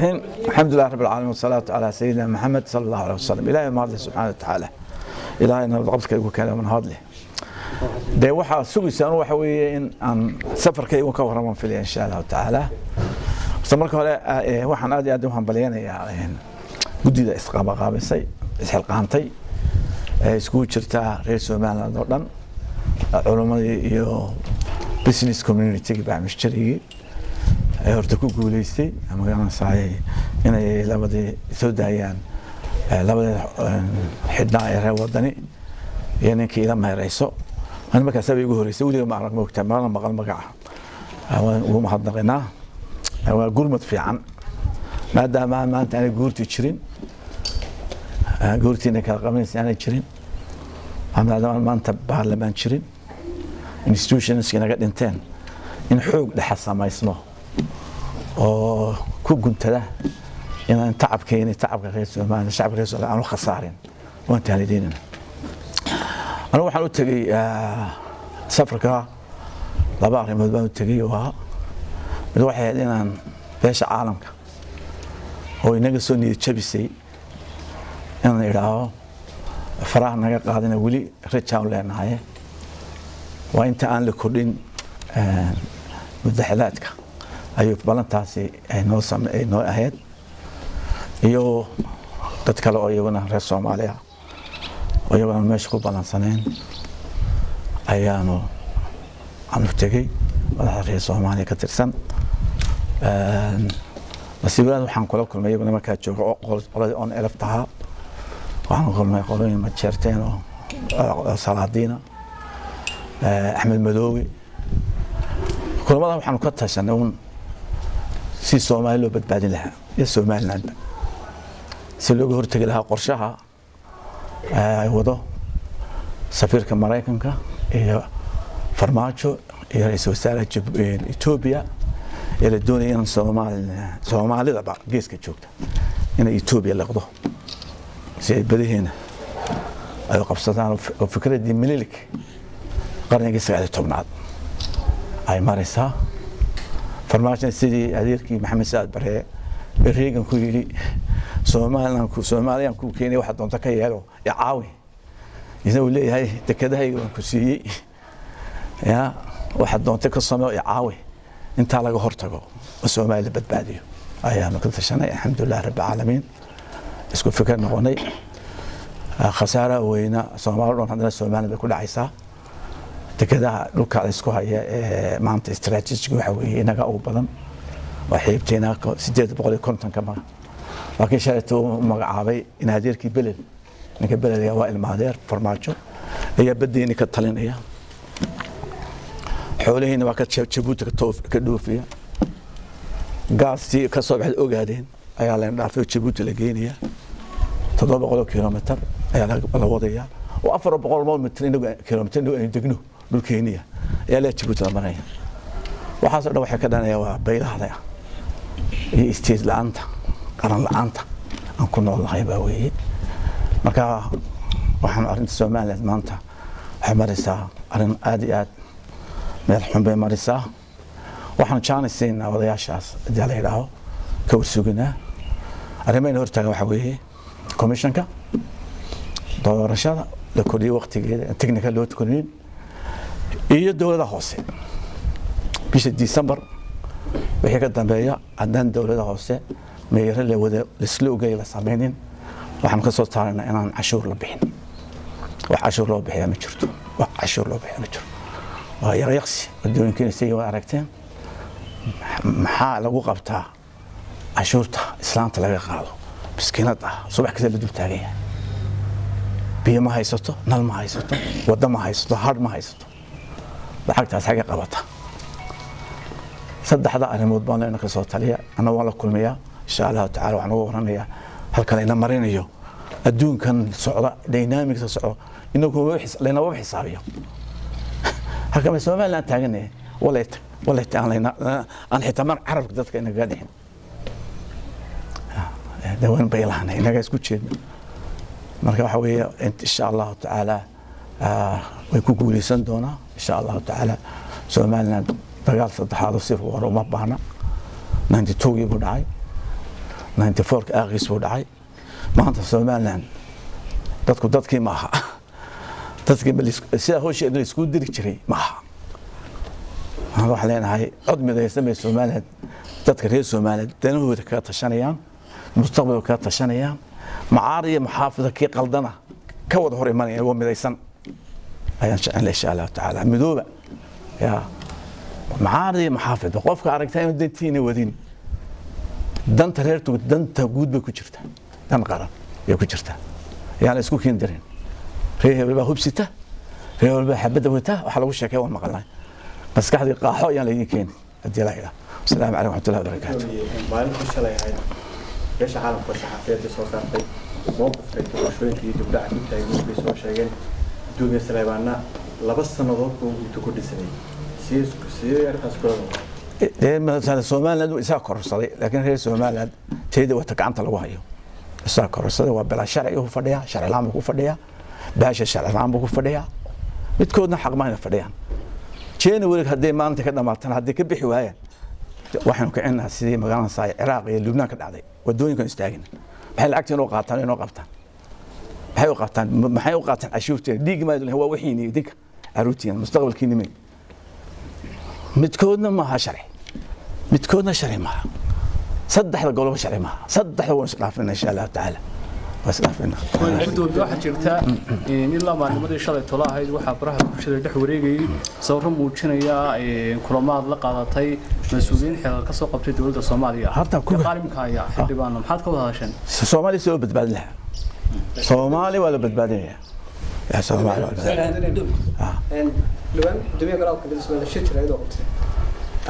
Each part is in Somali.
الحمد لله رب العالمين، والصلاة على سيدنا محمد صلى الله عليه وسلم. Ilaahay mahadle subxaana watacaala, ilaahayna qabdka igu keenay mahadle. Dee waxaa sugaysaan waxa weeye in aan safarkaygu ka warraman filaya insha Allahu tacaala. Horta marka hore waxaan aad iyo aad u hambalyanayaa guddida isqaabaqaabisay, isxilqaantay, ee iskugu jirta reer Somaliland oo dhan, culimmadii iyo business community-gi, bacmishjarigii ee horta ku guuleystay magaranaysaay inay labadii soo daayaan, labadii xidhnaa ee reer Wadani iyo ninkii ila meereyso. Ani markaas bay igu horeysay, weliga ma arag, moogtaa, mana maqal magaca. Waan ugu mahadnaqinaa, waa gurmad fiican maadaama maanta aanay guurti jirin, guurtiina kala qabanaysa aanay jirin, maadaama maanta baarlamaan jirin, institutionski naga dhinteen, in xoog dhexa samaysmo oo ku guntada inaan tacabkeeni, tacabka reer Soomaaliya, shacabka reer Soomaaliya aan u khasaarin. Waan taalideynana. Anigu waxaan u tegey safarka laba arrimood baan u tegey. Waa mid, waxay ahayd inaan beesha caalamka oo inaga soo niyad jabisay inaan idhaaho faraha naga qaadina, weli rajaan leenahay. Waa inta aan la kordhin mudaxilaadka ayuu ballantaasi noo noo ahayd, iyo dad kale oo iyaguna reer Soomaaliya oo iyaguna meesha ku ballansaneen ayaanu aanu tegey, madaxda reer Soomaaliya ka tirsan. Nasiibadaas waxaan kula kulmay iyaguna markaa jooga qoladii ONLF tahaa. Waxaan kulmay qolooyin Majeerteen oo Salaadiina, Axmed Madoobe. Kulamada waxaanu ka tashanay un si Soomaali loo badbaadin lahaa iyo Somalilandba, si looga hortegi lahaa qorshaha ay wado safiirka Maraykanka iyo Farmaajo iyo ra-iisul wasaaraha Etoobiya ee la doonaya in Soomaali, Soomaalidaba geeska joogta inay Etoobiya liqdo si ay badaheena ay qabsadaan, oo fikraddii Mililik qarnigii 19aad ay maraysaa. Farmaajona sidii adeerkii Maxamed Saad Baree ee Reagan ku yidhi Somaliland Soomaaliyaan ku keenay, waxa doonta ka yeelo ee caawi, isna uu leeyahay dekedahayga waan ku siiyey, ya waxa doonta ka samee ee caawi. Intaa laga hortago oo Soomaaliya badbaadiyo ayaanu ka tashanay. Alxamdulilah rabbi caalamiin, isku fikir noqonay. Khasaaraha weyna Soomaali dhan haddana Soomaaliya bay ku dhacaysaa. Dekedaha dhulka la isku haya ee maanta istaraatiijig waxa weeye inaga ugu badan, waa xiibteena 850-ka maga. Laakiin shalayta uu magacaabay in adeerkii Belel, ninka Belelga waa ilmaadeer Farmaajo, ayaa badeeni ka talinaya, xoolihiina waa ka Jabuuti ka dhoofiya, gaastii ka soo baxda Ogaadeen ayaa leen dhaafay oo Jabuuti la geenaya. 700 kilomitir ayaa la wadaya oo 400 mitr inagu kilomitir inagu aynu degno dhulkeeniya ayaa la Jabuuti la maraya. Waxaasoo dhan waxay ka dhanaya waa baylahda iyo state la-aanta, qaran la-aanta aan ku nool nahay baa weeye. Marka waxaan arrinta Somaliland maanta waxay maraysaa arrin aad iyo aad meel xun bay maraysaa. Waxaan jaanaysiinaa odayaashaas haddii la yidhaaho ka warsuginaa. Arrimayna hortaagan waxaa weeye commissionka doorashada la kordhiyey waqtigeeda, technical loo kordhin, iyo dowladaha hoose bisha December wixii ka dambeeya. Haddaan dowladaha hoose meeyare la wada laisla ogay la sameynin, waxaan ka soo saaraynaa inaan cashuur la bixin. Wax cashuur loo bixiyaa ma jirto, wax cashuur loo bixiyaa ma jirto. Waa yaqyaqsi. Waddooyinkiina sidii waa aragteen. Maxaa lagu qabtaa cashuurta islaanta laga qaado miskiinad ah subax kasta la dul taagan yahay? Biyo ma haysato, nal ma haysato, waddo ma haysato, hadh ma haysato, lacagtaas xagga qabata? Saddexda arrimood baan leyna ka soo taliya. Anna waan la kulmayaa insha Allahu tacala, waxaan uga warramayaa halka layna marinayo, adduunkan socda, dynamicsa socdo, inagu laynababa xisaabiyo halka ma Somaliland taaganay. Walayt walayt aan layna aan xitaa mar carabka dadka inagaga dhixin dawaan bay lahanay, inaga isku jeedna. Marka waxa weeye insha Allahu tacaala way ku guuleysan doonaa insha Allahu tacaala. Somaliland dagaal saddexaad oo si war uma baahna. 92gii buu dhacay. 94 aakhirkiis buu dhacay. Maanta Somaliland dadku dadkii maaha, dadkii sida hawsha la isku diri jiray maaha. Waxaan leenahay cod midaysan bay Somaliland, dadka reer Somaliland danahooda kaga tashanayaan, mustaqbalka kaga tashanayaan, macaar iyo maxaafida kii qaldana ka wada hor imanaya waa midaysan ayaan jecelnahay insha Allahu tacaala. Midooba ya macaar iyo maxaafida, qofka aragtaa inuu dantiina wadin, danta reertu danta guud bay ku jirtaa, dan qaran ayay ku jirtaa, yaan isku keen dirin. Reer hebel baa hubsita, reer hebel baa xabadda wata, waxa lagu sheekay waan maqalnay. Maskaxdii qaaxo ayaan laydin keenin haddii la yidhaah. Asalaamu calaykum waraxmatullahi wabarakaatu. Maalintii shalay ahayd beesha caalamka saxaafiyadda soo saartay mowqifka doorashooyinka iyo dibdhaca ku taagan bay soo sheegeen. Gudoomiye Saleebaanna 2 sannadood buu muddo ku dhisanayay. Sidee arrintaas kula noqotay? Dee Somaliland isaa kororsaday, laakiin reer Somaliland tayada wata gacanta lagu hayo isaa kororsaday. Waa bilaa sharci ku fadhiyaa, sharci la'aan buu ku fadhiyaa, baasha sharci la'aan buu ku fadhiyaa, midkoodna xaq mahayna fadhiyaan. January hadday maanta ka dhamaatana, hadday ka bixi waayaan, waxaanu kicinaa sidii magaalada saay Ciraaq iyo Lubnaan ka dhacday, wadooyinkan istaagin. Maxay lacagta inoo qaataan, inoo qabtaan? Maxay u qaataan? Maxay u qaataan cashuurteeda? Dhiig ma idin waa wixiini idinka caruurtiina mustaqbalkiina may. Midkoodna maaha sharci, midkoodna sharci maaha, saddexda goloba sharci maaha, saddexda waan isdhaafina insha Allahu tacaala, waan isdhaafina. Gudoomiye, waxaa jirta ilaa maalnimadii shalay tola ahayd waxaa baraha bulshada dhex wareegayay sawirro muujinaya kulamaad la qaadatay mas-uuliyiin xilal ka soo qabtay dowladda Soomaaliya. Horta qaalimka ayaa xildhibaano, maxaad ka wada hadasheen? Soomaaliya soo badbaadin lahaa, Soomaali waa la badbaadinaya. Ya Soomaali waa la badbaadinaya. Dhawaan gudoomiye golaha qabiilada Soomaaliya shir jira iyadoo qabtay,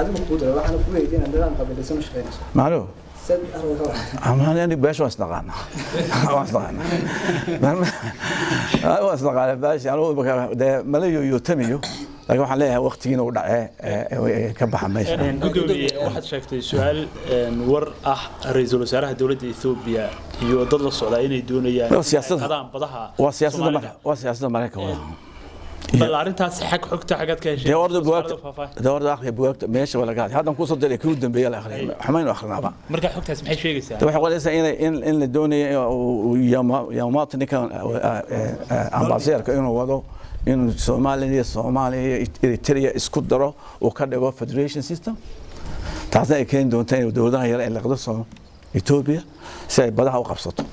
adigu kuu diray, waxaana ku weydiinaa nidaam qabiilaysan u shaqeynayso. Macluum amaani beesha waan isnaqaana, waan isnaqaana beesha. Anugu dee mala yooyootamayo, laakiin waxaan leeyahay waqtigiina u dhacee ka baxa meesha. Gudoomiye, waxaad sheegtay su-aal war ah ra-iisul wasaaraha dowladda Ethiopia iyo dad la socdaa inay doonayaan qadaan badaha. Waa siyaasadda, waa siyaasadda Maraykanka. Bal arrintaas xag xogta xagaad ka heshay? Dee orda buwaagta, dee orda akhriya buwaagta, meesha waa laga hadlay. Haddan kusoo diray kii u dambeeyay la akhriyay, xumaynu akhrinaaba. Marka xogtaas maxay sheegaysaa? Waxay qoraysaa in la doonayo yamaata ninkan ambasadeerka inuu wado inuu Soomaaliya iyo Soomaaliya iyo Eritrea isku daro, uu ka dhigo federation system, taasna ay keeni doonta inuu dowladaha yar ay liqdo soo Ethiopia si ay badaha u qabsato.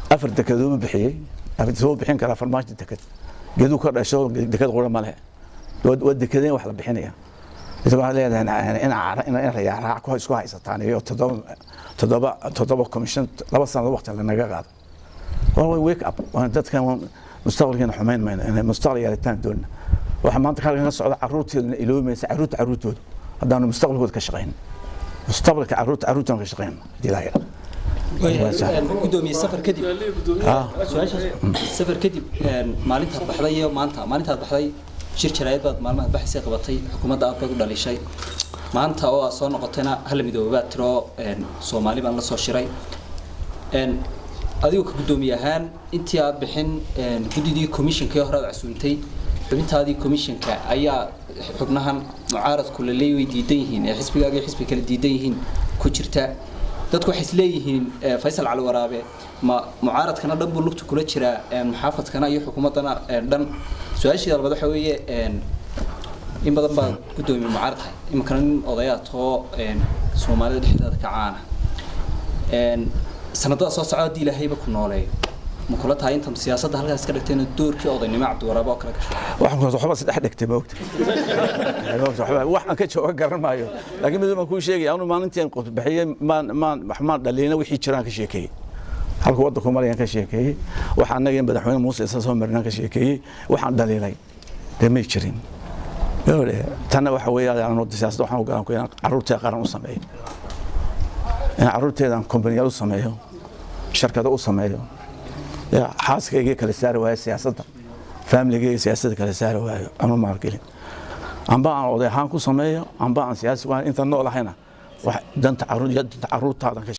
4 dekedood bixiyey, soo bixin karaa farmaajo deked geedu ka dhasho, deked qura ma leh, waa dekadeen wax la bixinaya. Isagoo waxaa leedahay in in rayaac ku isku haysataan iyo 7 commission 2 sano waqti lanaga qaado. Waa wake up, waa dadkan mustaqbalkeena xumayn mayno, inay mustaqbal yeelataan doonna. Waxa maanta halkan ka socda carruurteeduna iloomaysa, carruurta carruurtooda haddaanu mustaqbalkooda ka shaqayn, mustaqbalka carruurta carruurtooda ka shaqayn hadii la yidhaa. Gudoomiye, safar kadib safar kadib maalintaad baxday iyo maanta, maalintaad baxday shir jaraa'id baad maalmaha baxaysay qabatay, xukuumadda aad baad u dhalishay. Maanta oo aad soo noqotayna hala midoobaad tiro, Soomaali baan la soo shiray. Adigu ka gudoomiye ahaan, intii aad bixin guddidii commissionkii hore aad casuumtay, xubintaadii commissionka ayaa xubnahan mucaaradku la leeyahay diidan yihiin ee xisbigaaga iyo xisbi kale diidan yihiin ku jirta. Dadku waxay isleeyihiin Faysal Cali Waraabe ma mucaaradkana dhan buu lugta kula jiraa, muxaafadkana iyo xukuumaddana dhan. Su-aasheeda labaad waxa weeye, in badan baa gudoomiye mucaarad tahay, iminkana nin odayaad oo Soomaalida dhexdeeda ka caana, sanadada soo socda haddii Ilaahayba ku nooleeyo, ma kula tahay inta siyaasadda halkaas ka dhigtay inuu doorkii odaynimo Cabdiwaraabe oo kale gasho? Waxaan waxba saddex dhigtay maogta, waxba wax aan ka jooga garan maayo, laakiin mid baan kuu sheegay. Anu maalintii aan qodbixiyey maan maan wax maan dhaliina, wixii jiraan ka sheekeeyey, halka waddanku marayaan ka sheekeeyey, waxa annaga in madaxweyne Muuse isa soo marinaan ka sheekeeyey. Waxaan dhaliilay dee may jirin. Tanna waxa weeye aanu siyaasadda waxaan u garan ku inaan carruurteeda qaran u sameeyo, in carruurteedaan kombaniyaal u sameeyo, shirkado u sameeyo. Xaaskaygii kala saari waayo siyaasadda, faamiligeyga siyaasadda kala saari waayo, ama maalgelin amba aan oday ahaan ku sameeyo amba aan siyaasi inta noolahayna wax danta carruurtaadan ka